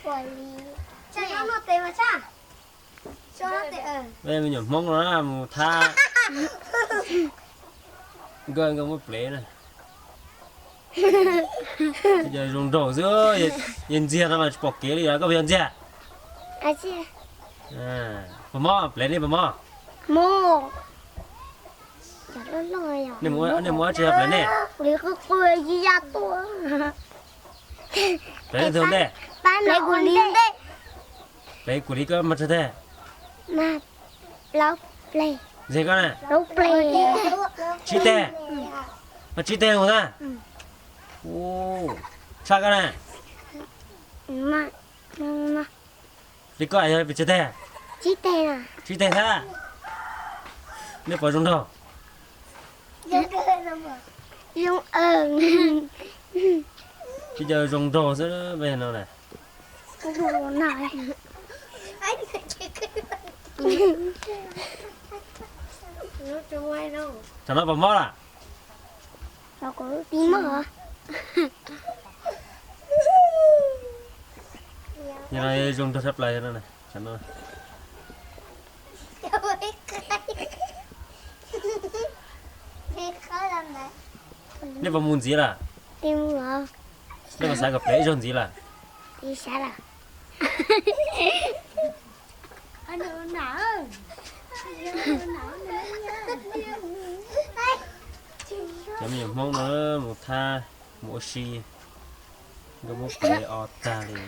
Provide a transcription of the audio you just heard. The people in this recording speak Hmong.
Me nyuam Hmoob no na mus thab nkawd, nkawd muab plev na. Yog zoo nraug xwb, yog ntxiag no mas tsis pom kev li os. Koj puas yog ntxiag? Puas mob? Plev nej puas mob? Nej mus ua tsi plev nej? Plev nej tus ntej. Plev kuv li koj mas tsawg teg? Ntxiag koj na? Tsib teg. Mas tsib teg mus na? Tshaj koj na? Li koj yog pes tsawg teg? Tsib teg thiab. Nej puas zoo nraug? Tsis yog zoo nraug xwb no na. Tsam no puas mob lawm? Yog no zoo nraug tshaj plaws no. Nej puas mus ntxiv lawm? Nej puas xav kom plev ib zaug ntxiv lawm? Cov me nyuam Hmoob no mus thab, mus ua si, nkawd muab plev o tag li.